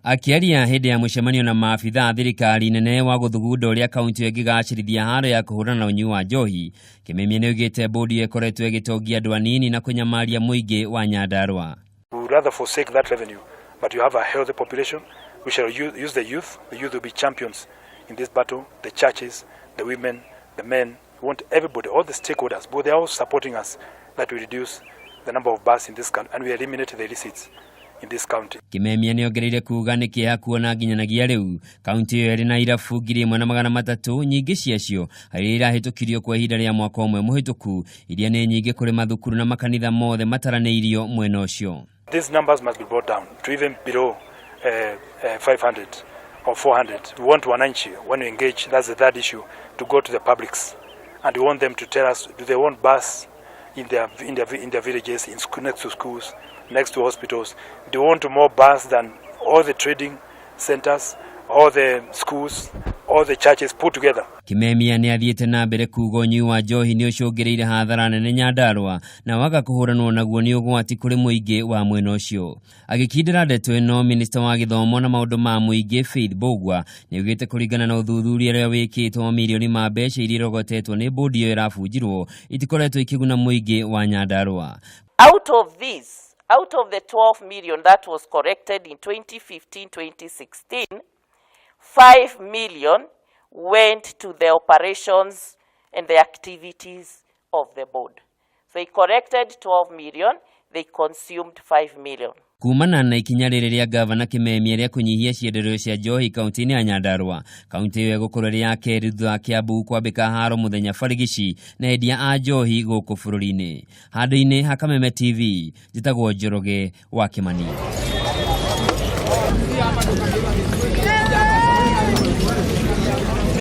Akĩaria hĩndĩ ya mũcemanio na maabitha a thirikari nene wa gũthugunda ũrĩa kaunti ĩyo ĩngĩgacĩrithia haro ya kũhũrana na ũnyui wa njohi, Kimemia nĩoigĩte bũndi ĩyo ĩkoretwo ĩgĩtongia andũ anini na kũnyamaria mũingĩ wa Nyandarua. We would rather forsake that revenue, but you have a healthy population. We shall use the youth. The youth will be champions in this battle. The churches, the women, the men. We want everybody, all the stakeholders, but they are all supporting us that we reduce the number of bars in this country and we eliminate the illicits in this county. Kimemia nĩongereire kuga nĩ kĩeha kuona nginyanagia rĩu kaunti ĩyo ĩrĩ na irabu 1300, nyingĩ ciacio iria irahĩtũkirio kwa ihinda rĩa mwaka ũmwe mũhĩtũku, iria nĩ nyingĩ kũrĩ mathukuru na makanitha mothe mataranĩirio mwena ũcio. These numbers must be brought down to even below 500 or 400. We want wananchi, when we engage, that's the third issue, to go to the publics. And we want them to tell us, do they want bars in their villages, in school, next to schools, next to hospitals? Do they want more bars than all the trading centers, all the schools, all the churches put together? Kimemia nĩ athiĩte na mbere kuga ũnyui wa njohi nĩ ũcũngĩrĩire hathara nene Nyandarua na waga kũhũranwo naguo nĩ ũgwati kũrĩ mũingĩ wa mwena ũcio. Agĩkindĩra ndeto ĩno, minista wa gĩthomo na maũndũ ma mũingĩ Faith Mbugua nĩ augĩte kũringana na ũthuthuria ũrĩa wĩkĩtwo, mirioni ma mbeca iria irogotetwo nĩ bũndi ĩyo ĩrabunjirwo itikoretwo ikĩguna mũingĩ wa Nyandarua. Out of this, out of the 12 million that was collected in 2015-2016, 5 million went to the operations and the activities of the board. They collected 12 million, they consumed 5 million. Kumana na ikinya rĩrĩ rĩa gavana Kimemia rĩa kũnyihia cienderio cia njohi kaunti-inĩ ya Nyandarua, kaunti ĩyo ĩgũkorwo ĩrĩ ya kerĩ thutha wa Kiambu kwambĩka haro mũthenya barigici na endia a njohi gũkũ bũrũri-inĩ. Handũ-inĩ ha Kameme TV, njĩtagwo Njoroge wa Kĩmani.